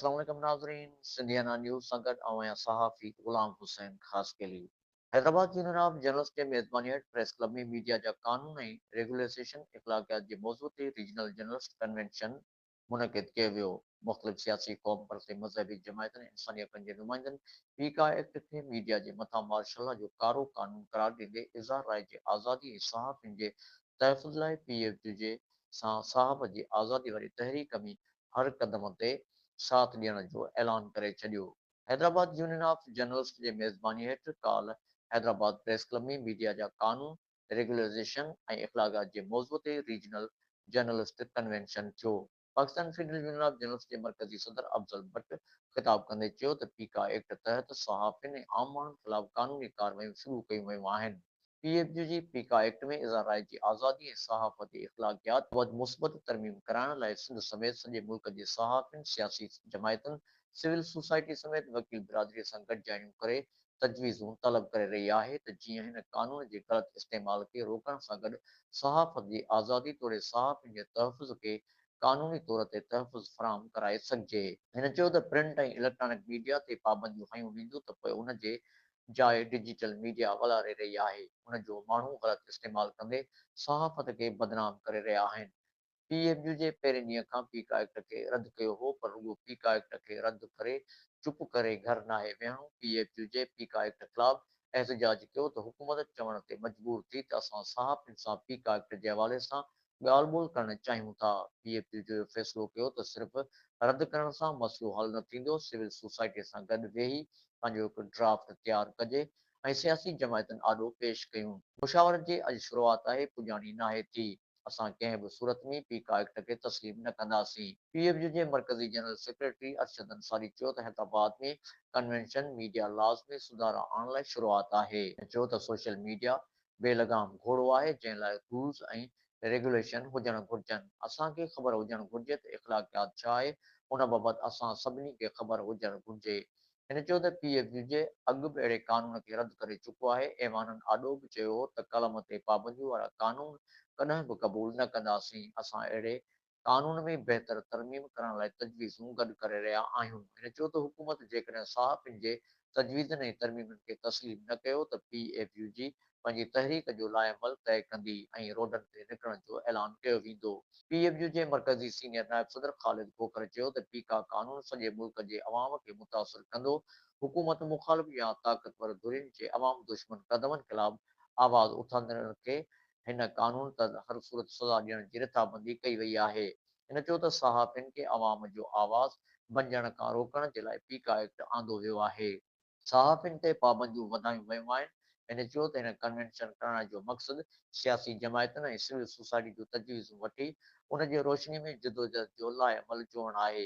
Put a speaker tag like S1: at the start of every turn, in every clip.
S1: السلام عليڪم ناظرين سنڌيانا نيوز سان گڏ آئون آهيان صحافي Ghulam Hussain Khaskheli. Hyderabad union of journalist جي ميزباني هيٺ پريس ڪلب ۾ ميڊيا جا قانون ۽ ريگوليسيشن اخلاقيات جي موضوع تي ريجنل جرنلسٽ ڪنوينشن منعقد ڪيو ويو. مختلف سياسي، قومپرست ۽ مذهبي جماعتن ۽ انساني حقن جي نمائندن پيڪا ايڪٽ کي ميڊيا جي مٿان مارشل لا جو ڪارو قانون قرار ڏيندي اظهار راء جي آزادي ۽ صحافين جي تحفظ لاء پي ايف جي جي سان صحافت جي آزادي واري تحريڪ ۾ هر قدم تي ساٿ ڏيڻ جو اعلان ڪري ڇڏيو. حيدرآباد يونين آف جرنلسٽ جي ميزباني هيٺ ڪالهه حيدرآباد پريس ڪلب ۾ ميڊيا جا قانون، ريگيولائيزيشن ۽ اخلاقيات جي موضوع تي ريجنل جرنلسٽ ڪنوينشن ٿيو. Pakistan federal union of journalist جي مرڪزي صدر افضل بٽ خطاب ڪندي چيو ته پيڪا ايڪٽ تحت صحافين ۽ عام ماڻهن خلاف قانوني ڪارروايون شروع ڪيون ويون آهن. پي ايف جي جي پيڪا ايڪٽ ۾ اظهار راء جي آزادي ۽ صحافتي اخلاقيات بابت مثبت ترميم ڪرائڻ لاء سنڌ سميت سڄي ملڪ جي صحافين، سياسي جماعتن، سول سوسائٽي سميت وڪيل برادري سان گڏجاڻيون ڪري تجويزون طلب ڪري رهي آهي ته جيئن هن قانون جي غلط استعمال کي روڪڻ سان گڏ صحافت جي آزادي توڙي صحافين جي تحفظ کي قانوني طور تي تحفظ فراهم ڪرائي سگهجي. هن چيو ته پرنٽ ۽ اليڪٽرانڪ ميڊيا تي پابنديون هنيون وينديون ته پوء ان جي جاء ڊجيٽل ميڊيا والاري رهي آهي، ان جو ماڻهو غلط استعمال ڪندي صحافت کي بدنام ڪري رهيا آهن. پي ايف يو جي پهرين ڏينهن کان پيڪا ايڪٽ کي رد ڪيو هو پر رڳو پيڪا ايڪٽ کي رد ڪري چپ ڪري گهر ناهي ويهڻو، پي ايف يو جي پيڪا ايڪٽ خلاف احتجاج ڪيو ته حڪومت چوڻ تي مجبور ٿي ته اسان صحافين سان پيڪا ايڪٽ جي حوالي سان ڳالهه ٻولهه ڪرڻ چاهيون ٿا، پي ايف يو جو اهو فيصلو ڪيو ته صرف رد ڪرڻ سان مسئلو حل نه ٿيندو، سول سوسائٽي سان گڏ ويهي پنهنجو هڪ ڊرافٽ تيار ڪجي ۽ سياسي جماعتن آڏو پيش ڪيون. مشاورت جي اڄ شروعات آهي، پڄاڻي ناهي ٿي، اسان ڪنهن به صورت ۾ پيڪا ايڪٽ کي تسليم نه ڪنداسين. پي ايف يو جي مرڪزي جنرل سيڪريٽري ارشد انصاري چيو ته حيدرآباد ۾ ڪنوينشن ميڊيا لاز ۾ سڌارا آڻڻ لاء شروعات آهي. هن چيو ته سوشل ميڊيا بي لگام گهوڙو آهي جنهن لاء رولز ۽ ريگيوليشن هجڻ گهرجن. اسان کي خبر هجڻ گهرجي ته اخلاقيات ڇا آهي، ان بابت اسان سڀني کي خبر هجڻ گهرجي. هن چيو ته پي ايف يو جي اڳ به اهڙي قانون کي رد ڪري چڪو آهي، ايوانن آڏو به چيو هو ته قلم تي پابنديون وارا قانون ڪڏهن به قبول نه ڪنداسين، اسان اهڙي قانون ۾ بهتر ترميم ڪرڻ لاء تجويزون گڏ ڪري رهيا آهيون. هن چيو ته حڪومت جيڪڏهن صحافين جي تجويزن ۽ ترميمن کي تسليم نه ڪيو ته پي ايف يو جي پنهنجي تحريڪ جو لائحه طئي ڪندي ۽ روڊن تي نڪرڻ جو اعلان ڪيو ويندو. پي ايف يو جي مرڪزي سينيئر نائب صدر خالد کوکر چيو ته پيڪا قانون سڄي ملڪ جي عوام کي متاثر ڪندو، حڪومت مخالف يا طاقتور ڌرين جي عوام دشمن قدمن خلاف آواز اٿاريندڙن کي هن قانون تحت هر صورت سزا ڏيڻ جي رٿابندي ڪئي وئي آهي. هن چيو ته صحافين کي عوام جو آواز بنجڻ کان روڪڻ جي لاء پيڪا ايڪٽ آندو ويو آهي. صحافين تي پابنديون وڌايون ويون آهن. هن چيو ته هن ڪنوينشن ڪرائڻ جو مقصد سياسي جماعتن ۽ سول سوسائٽي جون تجويزون وٺي ان جي روشني ۾ جدوجهد جو لائحه عمل جوڙڻ آهي.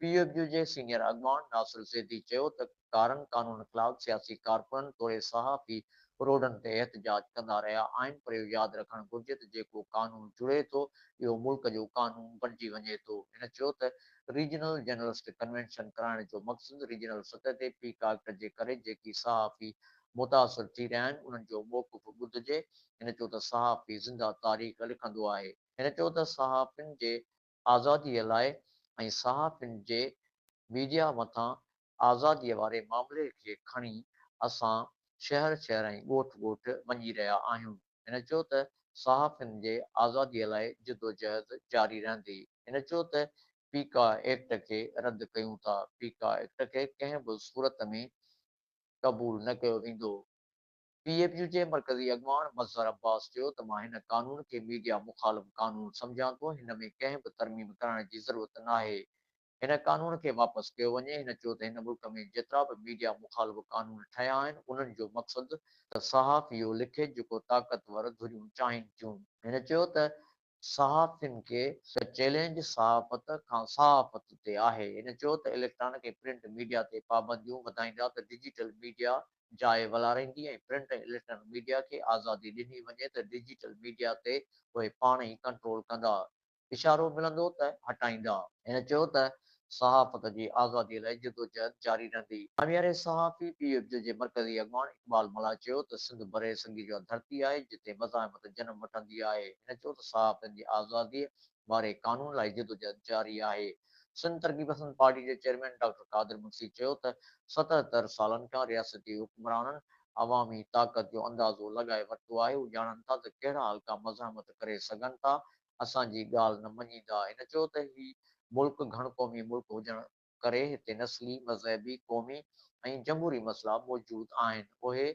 S1: پي ايف يو جي سينيئر اڳواڻ ناصر زيدي چيو ته ڪارن قانون خلاف سياسي ڪارڪنن توڙي صحافي روڊن تي احتجاج ڪندا رهيا آهن پر اهو ياد رکڻ گهرجي ته جيڪو قانون جڙي ٿو اهو ملڪ جو قانون بڻجي وڃي ٿو. هن چيو ته ريجنل جرنلسٽ ڪنوينشن ڪرائڻ جو مقصد ريجنل سطح تي پيڪا ايڪٽ جي ڪري جيڪي صحافي متاثر ٿي رهيا آهن انهن جو موقف ٻڌجي. هن چيو ته صحافي زنده تاريخ لکندو آهي. هن چيو ته صحافين جي آزاديء لاء ۽ صحافين جي ميڊيا مٿان آزاديء واري معاملي کي کڻي اسان شهر شهر ۽ ڳوٺ ڳوٺ وڃي رهيا آهيون. هن چيو ته صحافين جي آزاديء لاء جدوجهد جاري رهندي. هن چيو ته پيڪا ايڪٽ کي رد ڪيون ٿا، پيڪا ايڪٽ کي ڪنهن به صورت ۾ قبول نه ڪيو ويندو. پي ايف يو جي مرڪزي اڳواڻ مظهر عباس چيو ته مان هن قانون کي ميڊيا مخالف قانون سمجهان ٿو، هن ۾ ڪنهن به ترميم ڪرائڻ جي ضرورت ناهي، هن قانون کي واپس ڪيو وڃي، هن چيو ته هن ملڪ ۾ جيترا به ميڊيا مخالف قانون ٺهيا آهن انهن جو مقصد ته صحافي اهو لکي جيڪو طاقتور ڌريون چاهين ٿيون. هن چيو ته صحافين کي ته چئلينج صحافت کان صحافت تي آهي. هن چيو ته اليڪٽرانڪ ۽ پرنٽ ميڊيا تي پابنديون وڌائيندا ته ڊجيٽل ميڊيا جاء ولاريندي ۽ پرنٽ ۽ اليڪٽرانڪ ميڊيا کي آزادي ڏني وڃي ته ڊجيٽل ميڊيا تي اهي پاڻ ئي ڪنٽرول ڪندا. اشارو ملندو ته هٽائيندا. هن چيو ته صحافت جي آزادي لاء جدوجهد جاري رهندي. نامياري صحافي پي ايف جي جي مرڪزي اڳواڻ اقبال ملاح چيو ته سنڌ برصغير جا ڌرتي آهي جتي مزاحمت جنم وٺندي آهي. هن چيو ته صحافين جي آزادي واري قانون لاء جدوجهد جاري آهي. سنڌ ترقي پسند پارٽي جي چيئرمين ڊاڪٽر قادر مگسي چيو ته 77 سالن کان رياستي حڪمرانن عوامي طاقت جو اندازو لڳائي ورتو آهي، هو ڄاڻن ٿا ته ڪهڙا حلقا مزاحمت ڪري سگهن ٿا، اسان جي ڳالهه نه مڃيندا. هن چيو ته هي ملڪ گهڻ قومي ملڪ هجڻ ڪري هتي نسلي، مذهبي، قومي ۽ جمهوري مسئلا موجود آهن، اهي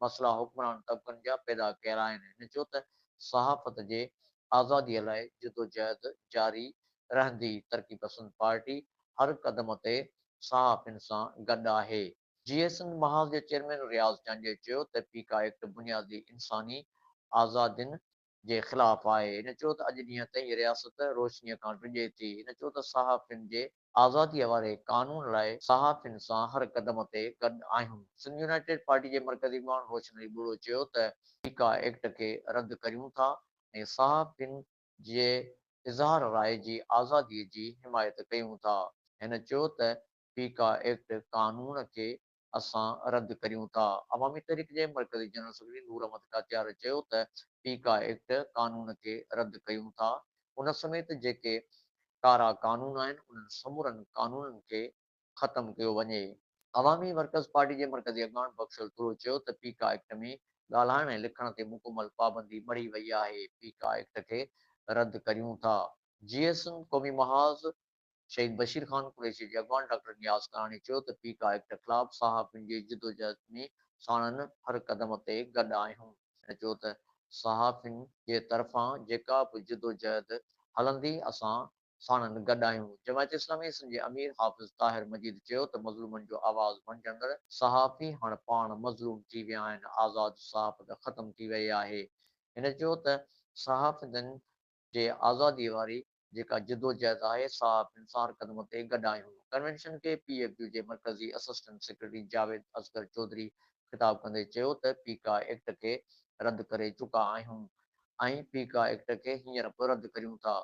S1: مسئلا حڪمران طبقن جا پيدا ڪيل آهن. هن چيو ته صحافت جي آزادي لاء جدوجهد جاري رهندي، ترقي پسند پارٽي هر قدم تي صحافين سان گڏ آهي. جيئي سنڌ محاذ جي چيئرمين رياض چانڊيي چيو ته پيڪا ايڪٽ بنيادي انساني آزادين جي خلاف آهي. هن چيو ته اڄ ڏينهن تائين رياست روشنيء کان ڊڄي ٿي. هن چيو ته صحافين جي آزاديء واري قانون لاء صحافين سان هر قدم تي گڏ آهيون. سنڌ يونائيٽيڊ پارٽي جي مرڪزي اڳواڻ روشن علي ٻرڙو چيو ته پيڪا ايڪٽ کي رد ڪريون ٿا ۽ صحافين جي اظهار راء جي آزادي جي حمايت ڪيون ٿا. هن چيو ته پيڪا ايڪٽ قانون کي اسان رد ڪريون ٿا. عوامي تحريڪ جي مرڪزي جنرل سيڪريٽري نور احمد ڪاتيار چيو ته پيڪا ايڪٽ قانون کي رد ڪيون ٿا، ان سميت جيڪي ڪارا قانون آهن انهن سمورن قانونن کي ختم ڪيو وڃي. عوامي ورڪرز پارٽي جي مرڪزي اڳواڻ بخشل ٿرو چيو ته پيڪا ايڪٽ ۾ ڳالهائڻ ۽ لکڻ تي مڪمل پابندي مڙهي وئي آهي، پيڪا ايڪٽ کي رد ڪريون ٿا. جيئي سنڌ قومي محاذ شهيد بشير خان قريشي جي اڳواڻ ڊاڪٽر نياز ڪراڻي چيو ته پيڪا ايڪٽ خلاف صحافين جي جدوجهد ۾ ساڻن هر قدم تي گڏ آهيون. هن چيو ته صحافين جي طرفان جيڪا به جدوجهد هلندي اسان ساڻن گڏ آهيون. جماعت اسلامي سنڌ جي امير حافظ طاهر مجيد چيو ته مظلومن جو آواز بڻجندڙ صحافي هاڻ پاڻ مظلوم ٿي ويا آهن، آزاد صحافت ختم ٿي وئي آهي. هن چيو ته صحافين جي آزادي واري جيڪا جدوجهد آهي صحافين سان هر قدم تي گڏ آهيون. ڪنوينشن کي پي ايف يو جي مرڪزي اسسٽنٽ سيڪريٽري جاويد اصغر چوڌري خطاب ڪندي چيو ته پيڪا ايڪٽ کي رد ڪري چڪا آهيون ۽ پيڪا ايڪٽ کي هينئر به رد ڪريون ٿا.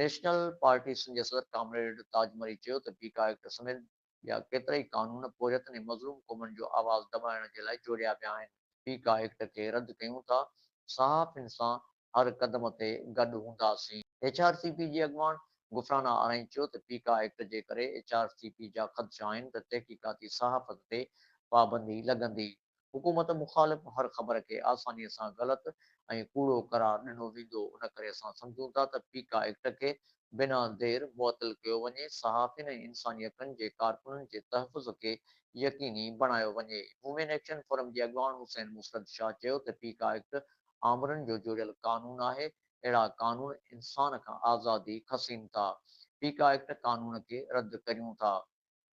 S1: نيشنل پارٽي سنڌ جي صدر ڪامريڊ تاج مري چيو ته پيڪا ايڪٽ سميت ٻيا ڪيترائي قانون پورهيتن ۽ مظلوم قومن جو آواز دٻائڻ جي لاء جوڙيا ويا آهن، پيڪا ايڪٽ کي رد ڪيون ٿا، صحافين سان هر قدم تي گڏ هونداسين. ايڇ آر سي پي جي اڳواڻ غفرانه آرائين چيو ته پيڪا ايڪٽ جي ڪري ايڇ آر سي پي جا خدشا آهن ته تحقيقاتي صحافت تي پابندي لڳندي. حڪومت مخالف هر خبر کي آسانيء سان غلط ۽ ڪوڙو قرار ڏنو ويندو، ان ڪري اسان سمجهون ٿا ته پيڪا ايڪٽ کي بنا دير معطل ڪيو وڃي، صحافين ۽ انساني حقن جي ڪارڪنن جي تحفظ کي يقيني بڻايو وڃي. وومين ايڪشن فورم جي اڳواڻ حسين مسرت شاهه چيو ته پيڪا ايڪٽ آمرن جو جوڙيل قانون آهي، اهڙا قانون انسان کان آزادي کسين ٿا، پيڪا ايڪٽ قانون کي رد ڪريون ٿا.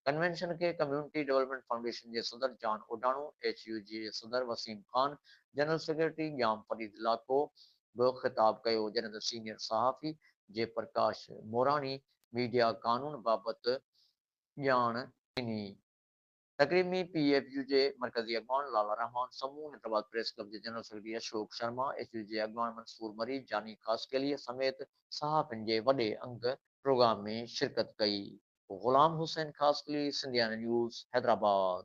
S1: ڪنوينشن کي ڪميونٽي ڊولپمينٽ فائونڊيشن جي صدر جان اوڍاڻو، ايڇ يو جي جي صدر وسيم خان، جنرل سيڪريٽري ڄام فريد لاکو به خطاب ڪيو، جڏهن ته سينيئر صحافي جي پرڪاش موراڻي ميڊيا قانون بابت ڄاڻ ڏني. تقريب ۾ پي ايف يو جي مرڪزي اڳواڻ لالا رحمان سمون، حيدرآباد پريس ڪلب جي general secretary Ashok Sharma, H U جي اڳواڻ منصور مري، جاني خاصخيلي سميت صحافين جي وڏي انگ پروگرام ۾ شرڪت ڪئي. غلام حسين خاصخيلي، سنڌيانا نيوز، حيدرآباد.